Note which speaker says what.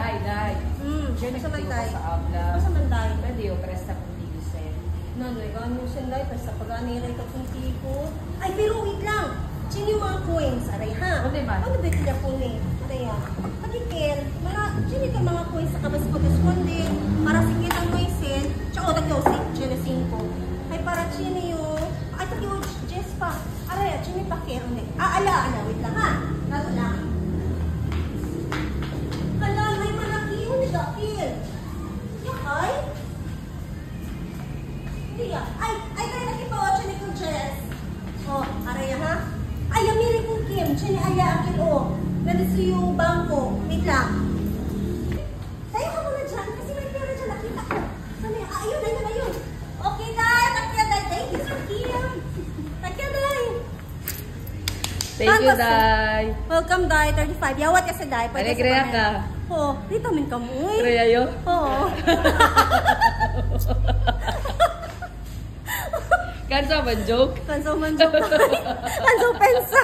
Speaker 1: Day, day. Diyan
Speaker 2: Basta man
Speaker 1: nagtiyo
Speaker 2: day.
Speaker 1: ka sa abla.
Speaker 2: Basta man day.
Speaker 1: Pwede yung presta kung di sen.
Speaker 2: Nanoy, gano'n siya day. Basta pag ano yung katunti ko. Ay, pero wait lang. Diyan yung mga coins, aray ha?
Speaker 1: Ano ba?
Speaker 2: Ano ba yung telepono eh? Aray ha? Pagkikil, mga, diyan ito mga coins sa kabas ko diskonde. Para sa kitang may sen. Tsaka, o, tagyo, diyan na 5. Ay, para diyan yung, ay, tagyo, Jess pa. Aray, diyan yung pakero na. Ah, ala, ala, wait lang ha. Nato lang. Hala, may malaki yun, nagakil. Yakay? Hindi ah. Ay, ay, tayo nakipawa siya ni Kung Jess. Oh, aray ha? Ay, amiri kong Kim. Siya ni Aya Akil, oh. Nandito yung bangko. Wait lang. Tayo ka muna dyan kasi may pera dyan. Nakita ko. Saan yun? Ah, ayun, ayun, ayun. Okay, Day. Takya, Day. Thank you, Sir Kim. Takya, Day.
Speaker 1: Thank you, Day.
Speaker 2: Welcome, Day. 35. Yawat ka sa Day. Pwede
Speaker 1: Alegre
Speaker 2: sa
Speaker 1: ka.
Speaker 2: Oo. Vitamin ka mo, uy.
Speaker 1: Kaya yo.
Speaker 2: Oo.
Speaker 1: Kansa man joke?
Speaker 2: Kanso man joke. Kanso pensa.